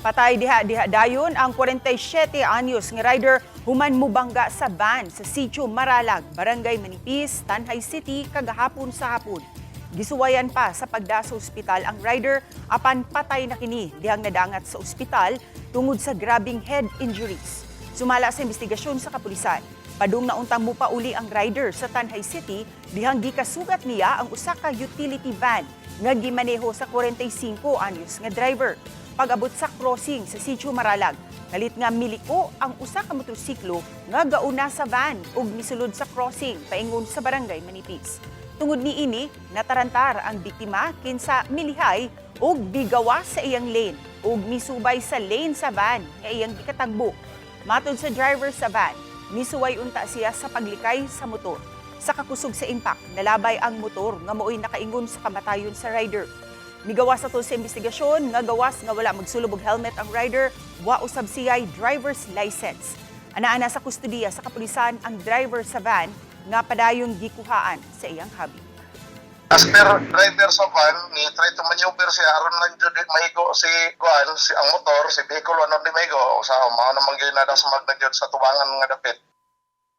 Patay diha diha dayon ang 47 anyos nga rider human mubangga sa van sa Sitio Maralag, Barangay Manipis, Tanjay City kagahapon sa hapon. Gisuwayan pa sa pagda sa ospital ang rider apan patay na kini dihang nadangat sa ospital tungod sa grabing head injuries. Sumala sa investigasyon sa kapulisan, padung na untang mupauli ang rider sa Tanjay City dihang gikasugat niya ang usa ka utility van nga gimaneho sa 45 anyos nga driver. Pag-abot sa crossing sa Sitio Maralag, nalit nga miliko ang usa ka motorsiklo nga gauna sa van ug misulod sa crossing paingon sa Barangay Manipis. Tungod niini, natarantar ang biktima kinsa milihay ug bigawa sa iyang lane ug misubay sa lane sa van nga iyang gikatagbo. Matod sa driver sa van, misuway unta siya sa paglikay sa motor. Sa kakusog sa impact, nalabay ang motor nga maoy nakaingon sa kamatayon sa rider. Migawas ato sa investigasyon nga gawas nga wala magsulob og helmet ang rider, wa usab siya'y driver's license. Anaa na sa kustudiya sa kapulisan ang driver sa van nga padayon gikuhaan sa iyang habi. As per driver sa van, ni try to maneuver siya aron lang jud maigo si kuan, si ang motor, si vehicle ano di maigo sa mao naman gyud nadasmag na jud sa tubangan nga dapit.